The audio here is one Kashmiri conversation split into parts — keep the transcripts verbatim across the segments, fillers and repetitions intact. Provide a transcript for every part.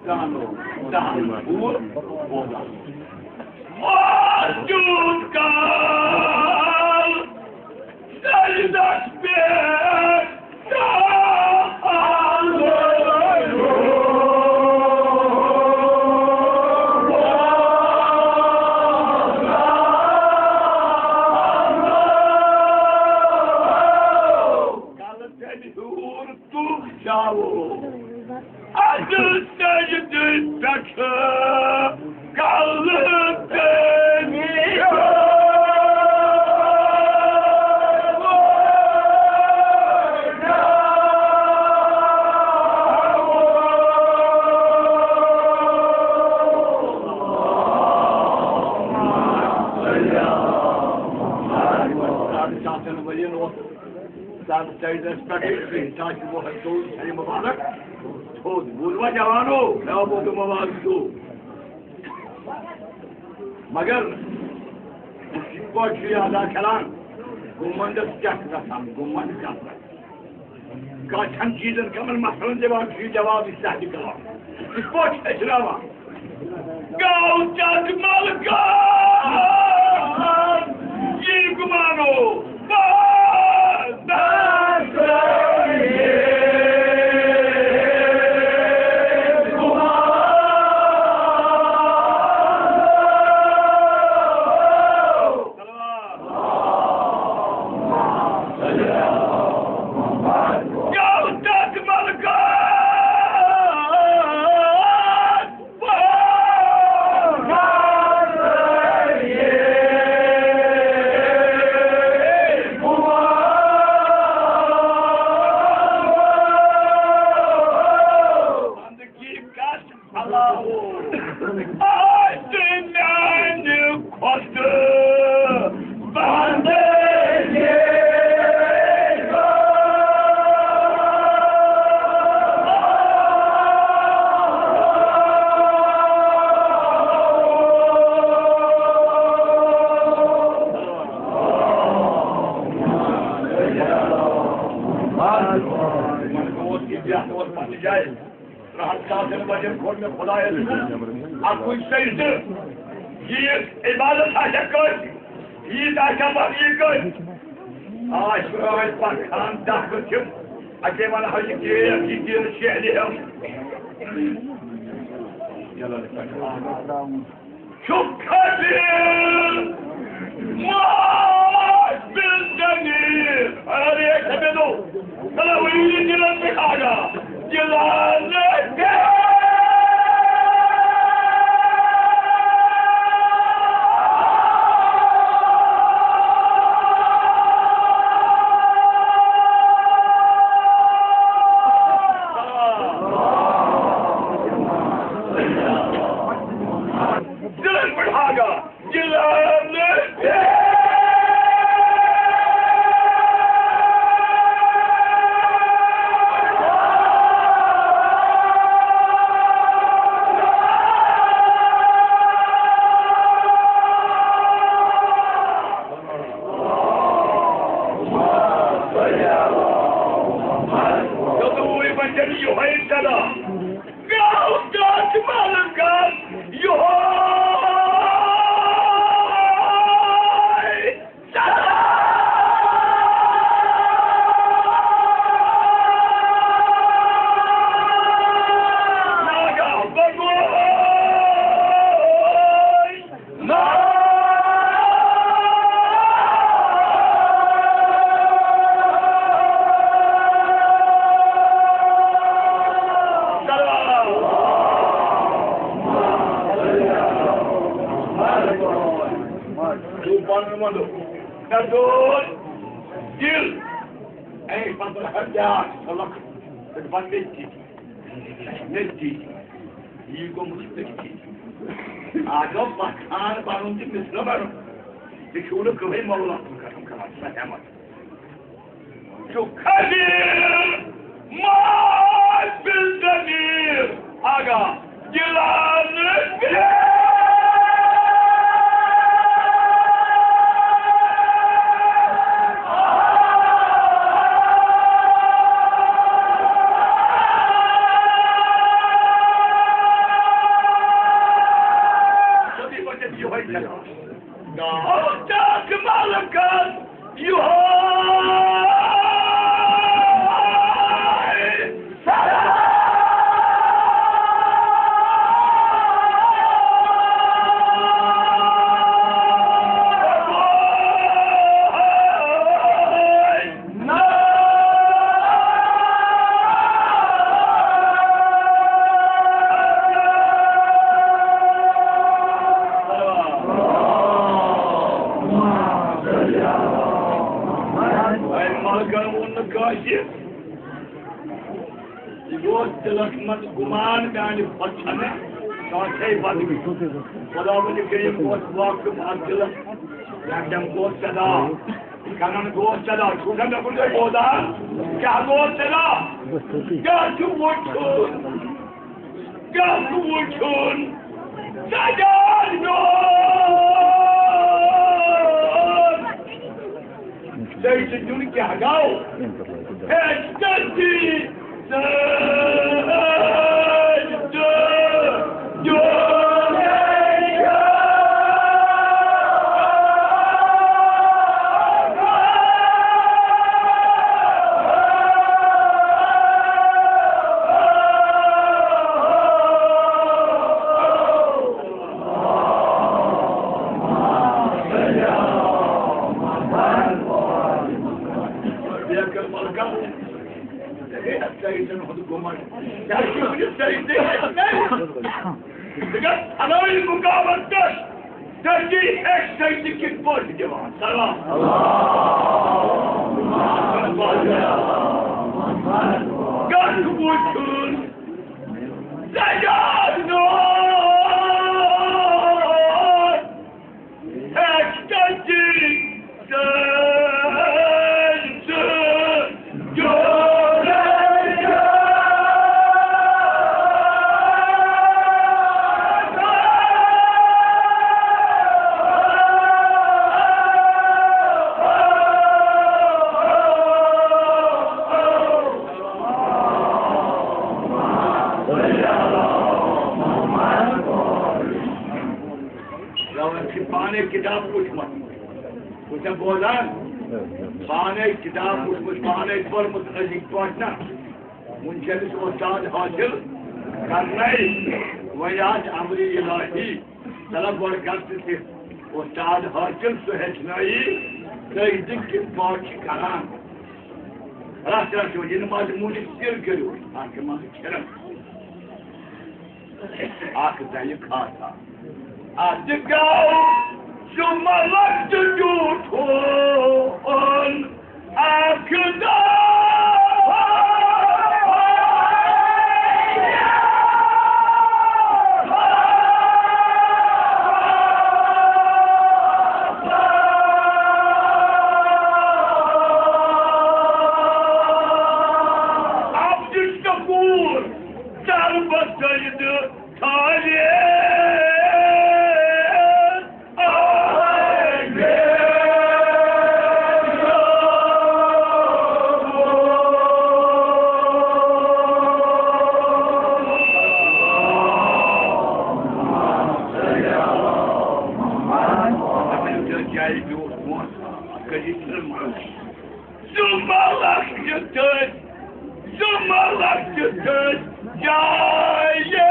دہن، دہن پھوٗل بوزان۔ اوس تیوٗت کال سجدس پٮ۪ٹھ۔ کلہٕ تٔمۍ ہیوٚر تُک جاوو۔ اَدٕ سجدٕ پٮ۪ٹھٕ کلہٕ تٔمۍ۔ سجدس پٮ۪ٹھ، تاکہِ وۄنۍ تُل سرِ مُبارک تھوٚد۔ ووٚنوا جوانو، مےٚ آو بوٚڑ مواز چھُ۔ مگر یِتھ پٲٹھۍ چھُ یہِ ادا کران، گُمنڈس کیٛاہ چھُ گژھان؟ گُمنڈ کیٛاہ چھُ؟ کانٛہہ چھَنہٕ چیٖزن کمن مسلن دِوان چھُ یہِ جواب، یہِ چھُ سہلٕے کلام۔ یِتھ پٲٹھۍ چھُ ہیٚچھناوان۔ گوٚو جگمل گوٚو یہِ گُمانو۔ آسہِ میانہِ کھۄتہٕ بندگی۔ ترٛہَن ساسن ؤرین کوٚر مےٚ خۄدایَس اَکُے سجدٕ۔ یہِ عبادت آسیا کٲفی؟ ییٖژ آسیا بس یہِ کٲفی؟ آز چھُ رٲژ پَتھ خان دَہ بجہِ۔ اَتے وَنہٕ ہا یہِ کیس، یہِ کیس شہرِ ہٮ۪وٚن۔ چھُ کھجر ماس بِل دٔلیٖل۔ ارے، کھبے دو۔ بلا وہی دلن پہ آ جا۔ دلن پہ۔ دلن پہ آ جا۔ یوٚدوے وۄنۍ یِہوٚے صدا۔ گوٚو تَتھ مَلکَس یِہوٚے صدا۔ ناگاہ بگوش۔ پنُن وَنو۔ مےٚ دوٚپ، دِل۔ اے، پتہٕ ہر بیٛاکھ چھُ لۄکُٹ۔ تہٕ پتہٕ مےٚ تہِ۔ مےٚ تہِ۔ یی گوٚمُت چھُ تٔتھی۔ آ گوٚو پتھان بَنُن تہٕ مِثلہٕ بَنُن۔ تہِ چھُو نہٕ کٕہٕنۍ مولوٗم قسم کران، سۄ ہٮ۪متھ۔ چھُ کھجر ماس بِل دٔلیٖل۔ آگاہ۔ دِلانہٕ۔ اگر ووٚن نہٕ کٲنٛسہِ، یہِ گوٚو دِلس منٛز گُمان میانہِ پتہٕ چھنہٕ کٲنٛسے بدبی۔ خۄداوندِ کریم اوس واقف اتھ دِلس، یکدم گوٚو صدا، کنن گوٚو صدا، چھُو نہ مےٚ کُن تُہۍ بوزان؟ کیٛاہ گوٚو صدا؟ کیٛاہ چھُ وُچھُن؟ کیٛاہ چھُ وُچھُن؟ سجاد میون! ژےٚ چھُ دیُن کیٛاہ گوٚو؟ ہے، ژےٚ دِ، ژےٚ دِ، دیُن۔ بیٚیہِ کٔر ملکہ، ہے، سعیدن ہُنٛد گُمن۔ کیٛاہ چھُ وُنہِ سعیدٕے؟ ژٕ گژھ پھلٲنۍ مُقامس پٮ۪ٹھ، تٔتی ہیٚچھ سعیدٕ کِتھ پٲٹھۍ دِوان۔ سلام۔ گژھ وُچھُن۔ سجاد نور۔ پانے کتاب وٕچھمٕژ۔ بہٕ چھُس بوزان، پانے کتاب وٕچھمٕژ، پانے پٔرمٕژ أزِکۍ پٲٹھۍ نہ۔ وُنہِ چھِ أمِس وۄستاد حٲصِل کرنَے۔ وۄنۍ آسہِ امرِ الٰہی، طلب گۄڈٕ کر ژٕ تہِ وۄستاد حٲصِل، سُہ ہیٚچھنٲیی تُہۍ تہِ کِتھ پٲٹھۍ چھِ کران۔ رَژھ رَژھ یِوان، ییٚلہِ منٛزٕ موٗجوٗد سِر کٔرِو، اَتھ چھِ منٛزٕ کھِرَن۔ اکھ دَلہِ کھاتہٕ۔ اَتھ گوٚو سُہ ملک تہٕ زیوٗٹھ ہوٗن اکھ دۄہ۔ عبدالشکور۔ سر بسید تھاوے۔ سُہ ملک چھُ تٔتھۍ، سُہ ملک چھُ تٔتھۍ جایہِ۔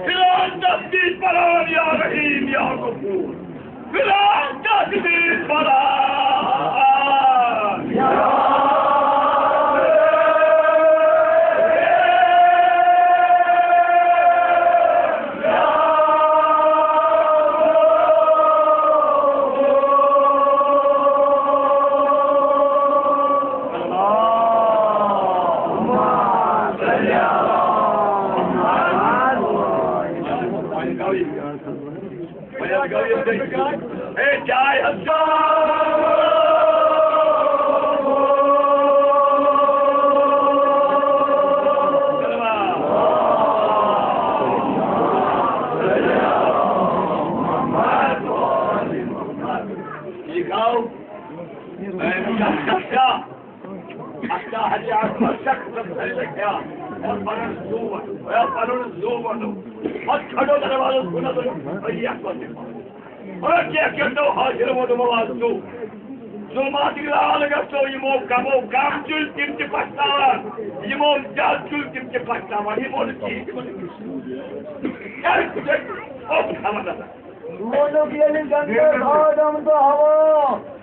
فلان تسبیح پران یا رحیم یا غفور۔ فلان تسبیح پران۔ ہے، چاے حظ۔ ٹھیٖک آو۔ اَتھ کیٛاہ حظ چھِ اَتھ منٛز شخص بھرِ لَگہِ ہا؟ ہے پَنُن زُو وَنُن، ہے پَنُن زُو وَنُن۔ پَتہٕ کھڑو دروازَس کُن حظ، ہے یَتھ منٛز تہِ پَنُن۔ ہے کینٛہہ کینٛہہ تو حاضر ووٚنُم آز زُو۔ زُو ما تہِ لال گژھو، یِمو کَمو کَم تُلۍ تِم تہِ پَشتاوان، یِمو زیادٕ تُلۍ تِم تہِ پَشتاوان، یِمو نہٕ کِہیٖنۍ تِمَن نہٕ کِہیٖنۍ۔ ہے، ہے، او، خبردار۔ ووٚنُکھ ییٚلہِ جنتَس آدم تہٕ حوا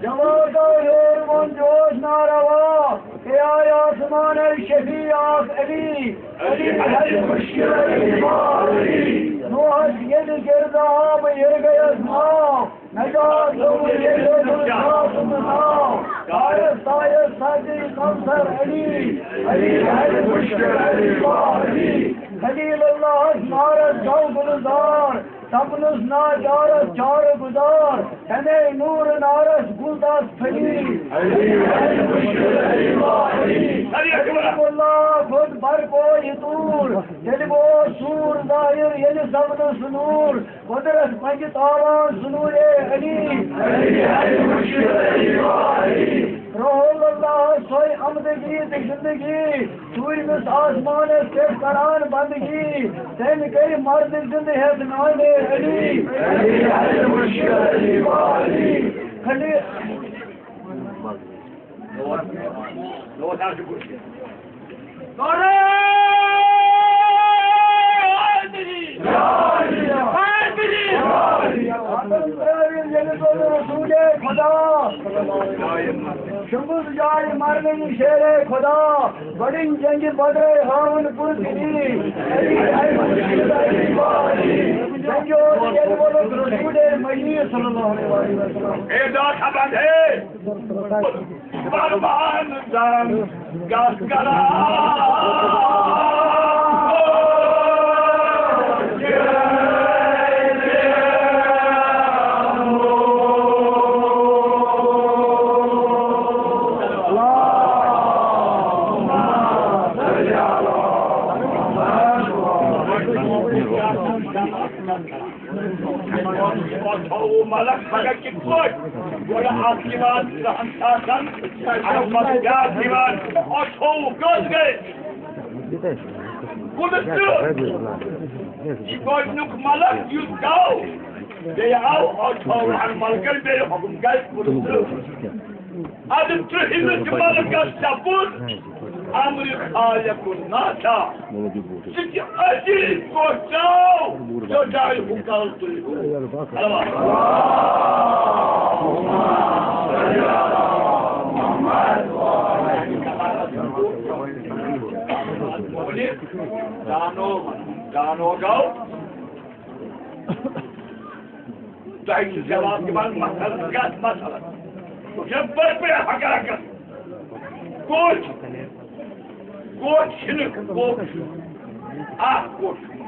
جماعتو ہیوٚر ووٚن جوش ناروا، اے آے آسمانَے شفیع آس علی، علی ہَے مُشکِل علی باری۔ نوحس ییٚلہِ گِردٕ آب یِرٕ گٔیَس ناو، نجات گوٚو ییٚلہِ گوٚو ناو۔ کارس تایس ساقی کوثر علی، علی ہَے مُشکِل علی باری۔ خلیل اللہس نارس گوٚو گُلزار، سپنس ناچارس چارٕ گُزار، تمے نوٗر نارس گُلدس پھٔلی۔ علی، علی، مُشکِل علی باری۔ علی اکبر۔ اللہ کھوٚت برپو یہِ توٗر، تیٚلہِ گوٚو سوٗر ظٲہِر ییٚلہِ سپنس نوٗر، قۄدرت پنجہِ تاوان سُہ نوٗرے علی۔ علی، علی، مُشکِل علی باری۔ رحول اللہ سۄے عمدگی تہٕ زندگی، ژوٗرمِس آسمانس پٮ۪ٹھ کران بندگی، تٔمۍ کٔرۍ مرد زندٕ ہٮ۪تھ نانے علی۔ علی، علی، مُشکِل علی باری۔ خلی-، رسول خدا۔ شمس جائے مرنے شیر خدا، بڑی جنگ بدر ہاون پر دلی۔ جنگ اور یہ بولو رسول مجید صلی اللہ علیہ وسلم۔ اے دو خبر ہے۔ قربان جان گس کرا۔ اتھ تھوٚو ملک مگر کِتھ پٲٹھۍ؟ گۄڈٕ اکھ یِوان ترٛہن ساسن، اَمہِ پتہٕ بیٛاکھ یِوان، اتھ تھوٚو کٔژ گٔے؟ کُنترٕہ۔ یہِ گۄڈٕنیُک ملک یُس گوٚو، بیٚیہِ آو، اتھ تھوٚو اَمہِ ملکن بیٚیہِ حُکم گٔے کُنترٕہ۔ ادٕ تُہۍ نہٕ تِمن گژھِ سپُد امرِ خالق ناتا۔ ژٕ تہِ عزیز گوٚو ژاو، یوٚتام حُکم تُلہِ ہُہ۔ دانو، دانو گوٚو۔ تۄہہِ چھُ جواب دِوان مثلاً، کتھ مثلاً؟ یپٲرۍ پٲٹھۍ ہکر ہکر۔ کوٚت؟ کوٚت چھِنہٕ؟ کوٚت چھُ؟ اکھ کوٚت چھُ؟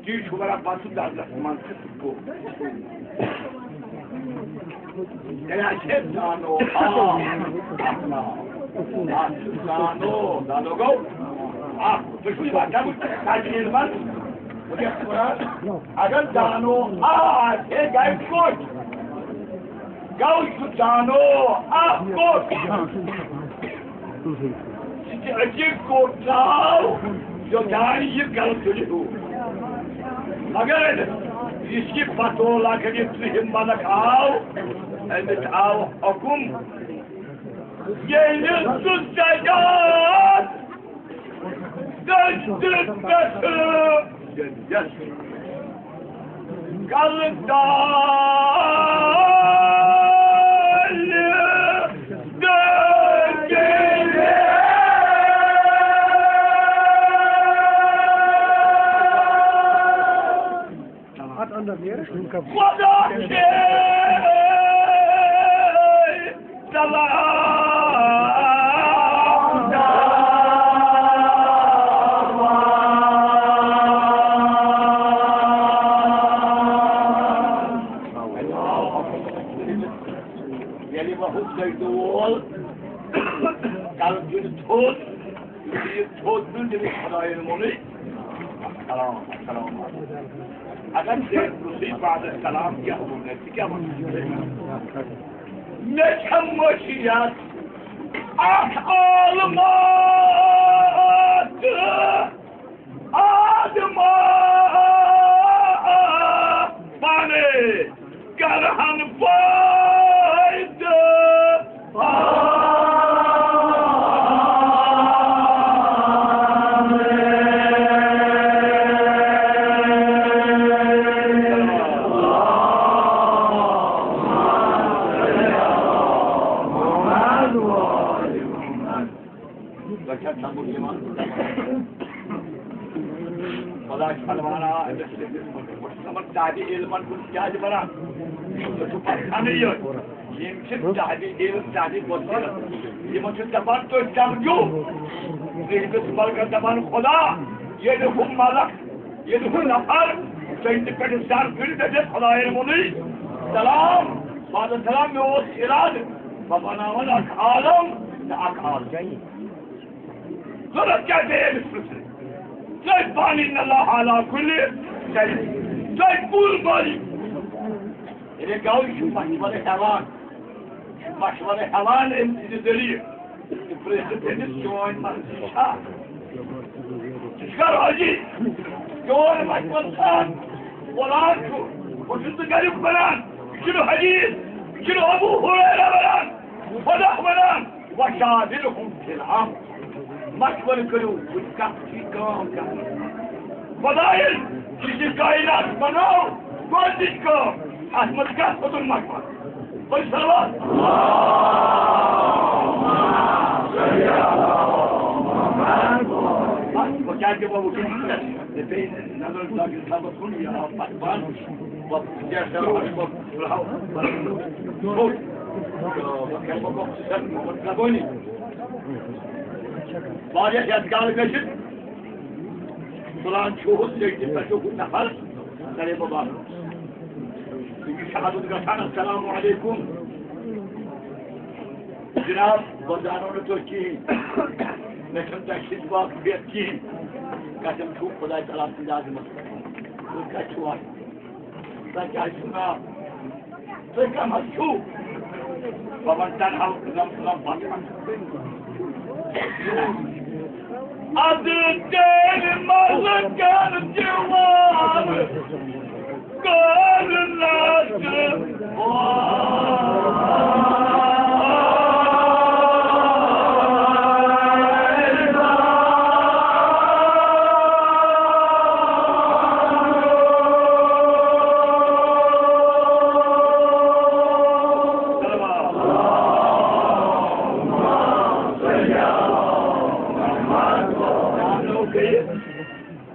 تی چھُ ونان پتہٕ سُہ دردس منٛز چھُ سُہ کوٚت۔ تیٚلہِ آسہِ ہے دانو، آ، آ، دانو، دانو گوٚو اکھ۔ تُہۍ چھِو یِوان تَمہِ تَجویٖز منٛز؟ اگر دانو آ آسہِ ہے، گرِ کوٚت؟ گوٚو چھُ دانو اکھ کوٚت؟ یہِ چھِ أتی کوٚت آو، یوٚتام یہِ گرٕ تُلہِ ہیوٗ۔ مگر یہِ چھِ پتو لگان، یہِ تُہہِ ملک آو، أمِس آو حُکُم۔ ییٚلہِ سُہ سجاد دٔسۍ پٮ۪ٹھٕ یَتھ کلہٕ دالہِ دٔسۍ۔ اتھ اندر نیر۔ خدا چھے سلام۔ ییٚلہِ وۄنۍ ہُتھ کٔنۍ ڈول، کلہٕ دیُن تھوٚد، یہِ تھوٚد دیُن، تٔمِس خۄدایَن ووٚنُے، السلام، السلام علیکم۔ اگر ژےٚ پرٛژھُے بعد السلام کیٛاہ ووٚن مےٚ، ژٕ کیٛاہ وَنَکھ؟ مےٚ چھےٚ مٔشی یَتھ اَتھ عالمَس۔ آدما پانے کرہن پٲدٕ۔ خۄدا چھُ فرماوان، أمِس، أمِس، أمِس صاحبِ علمَن کُن کیٛازِ وَنان؟ ژٕ چھُکھ پَران یہِ۔ یِم چھِ صاحبِ علم، صاحبِ بصیرت۔ یِمَن چھُ دَپان، تُہۍ سَمجھِو۔ تُہۍ ٲسِو بلکہِ دَپان، خۄدا، ییٚلہِ ہُہ ملک، ییٚلہِ ہُہ نفر جنتہِ پٮ۪ٹھ سر کٔرِتھ دَپہِ، خۄدایَن ووٚنُے، سلام، بعد سلام، مےٚ اوس اِرادٕ، بہٕ بَناوَن اَکھ عالم تہٕ اَکھ عالم۔ ضروٗرت کیٛاہ پیٚیہِ أمِس پرٛژھنٕچ؟ تُہۍ پانہٕ، ان اللہ علی کل شیء، تُہۍ کُل بٲری۔ ییٚلہِ گوٚو، یہِ چھُ مشورٕ ہٮ۪وان، یہِ چھُ مشورٕ ہٮ۪وان أمۍ سٕنٛدِ ذٔریعہٕ۔ تہٕ پرٛژھِ تٔمِس، چون مرضی چھا؟ ژٕ چھُکھا راضی؟ چون مشورٕ چھا؟ قرآن چھُ، ہُہ چھُ ژٕ گریُک وَنان، یہِ چھُنہٕ حدیث، یہِ چھُنہٕ ابو ہریرہ وَنان، خۄدا وَنان۔ وشاورهم فی الامر۔ مشورٕ کٔرِو، وٕچھ کَتھ چھِ کٲم کَرٕنۍ۔ خۄدایَن یہِ چھِ کائنات بناو، گۄڈٕنِچ کٲم، اَتھ منٛز کَتھ کھوٚتُن مشورٕ؟ بٔلۍ صلوات۔ بَس، وۄنۍ کیٛاہ دِمو وٕنکیٚن؟ مےٚ پیٚیہِ نظر داخل صاحبَس کُن، یہِ آو پَتہٕ پانہٕ۔ بہٕ کیٛاہ کَرٕ، بہٕ کَرٕ، بہٕ کَرٕ، بہٕ کَرٕ، بہٕ کَرٕ، بہٕ کَرٕ، بہٕ کَرٕ، واریاہ یَتھ گاڑِ گٔژھِتھ تُلان چھُ، ہُتھ سۭتۍ تہِ پٮ۪ٹھٕ ہُہ نفر کرے بہٕ بَرُن۔ تہٕ یہِ شہادت گژھان، السلام علیکم۔ جناب، بہٕ زانو نہٕ تُہۍ کِہیٖنۍ۔ مےٚ چھَنہٕ تۄہہِ سۭتۍ واقفیت کِہیٖنۍ۔ قسم چھُ خۄداے تعالیٰ سٕنٛدِ عظمت پٮ۪ٹھ۔ تُہۍ کَتہِ چھِو آسان؟ تۄہہِ کیٛاہ چھُو ناو؟ تُہۍ کَم حظ چھِو؟ بہٕ وَنہٕ تَنہا لَم-، لَم-، پَتہٕ وَنہٕ۔ اَدٕ تیٚلہِ مَلکَن دِوان کٔر نَس۔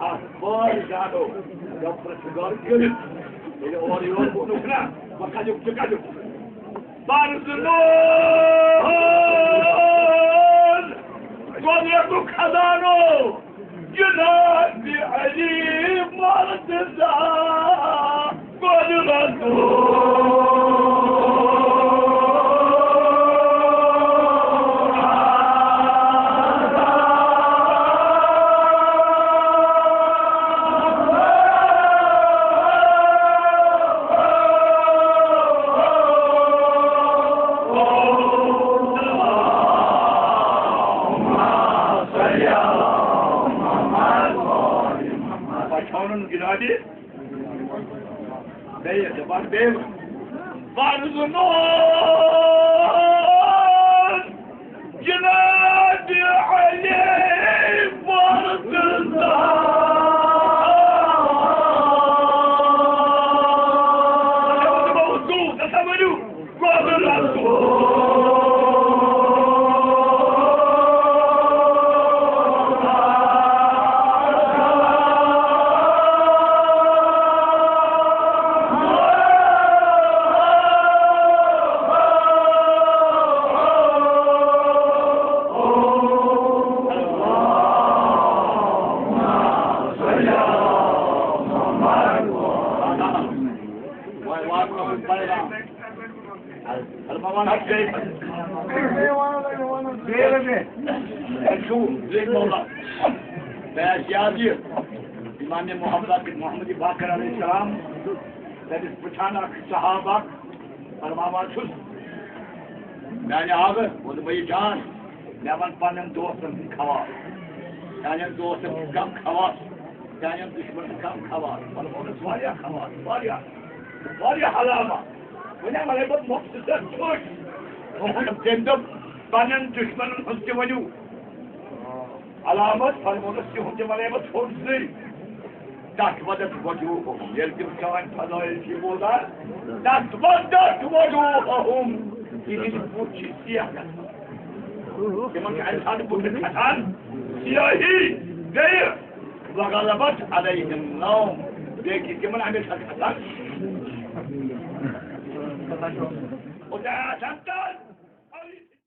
اکھ بار زانو، ڈاکٹر شُگار کٔرِتھ۔ ییٚلہِ اورٕ یور ووٚنُکھ نا، وۄنۍ کَتیُک چھُ کَتیُک؟ بَرزُنوٗن قۄدرَتُک خزانو، جناب علی مرتضیٰ۔ پہچانن جنابی۔ بیٚیہِ، دَپان بیٚیہِ۔ وَرزُنوٗن جناب علی وَرزُنوٗن۔ الموان حق گٔے۔ تۄہہِ چھُو لیکھ مولا۔ تۄہہِ آسہِ یاد یہِ، امام محمد عاقب محمد باقر علیہ السلام، تٔمِس پرٛژھان اکھ صحابہ، فرماوان چھُس، میانہِ آبہٕ ووٚن مےٚ یہِ جان، مےٚ وَن پننٮ۪ن دوستن ہٕنٛدۍ خواص۔ میانٮ۪ن دوستن چھِ کم خواص، میانٮ۪ن دُشمنن کم خواص۔ فرموونَس واریاہ خواص، واریاہ، واریاہ علامہ۔ وۄنۍ وَنَے بہٕ مۄختصر پٲٹھۍ۔ تٔمۍ دوٚپ، پننٮ۪ن دُشمنن ہٕنٛز تہِ ؤنِو علامت، فرموونَس تِہُنٛد تہِ وَنَے بہٕ تھوٚد سٕے۔ تَتھ وَدَت وجوہہم، ییٚلہِ تِم چٲنۍ فضٲیِل چھِ بوزان، تَتھ وَدَت وجوہہم، تِہِنٛدۍ بُتھ چھِ سیاہ گژھان۔ تِمن چھِ اَمہِ ساتہٕ بُتھِ کھسان سیٲہی، بیٚیہِ وغلبت علیہم نوم، بیٚیہِ چھِ تِمن اَمہِ ساتہٕ کھسان۔ خۄدایا سَتَن۔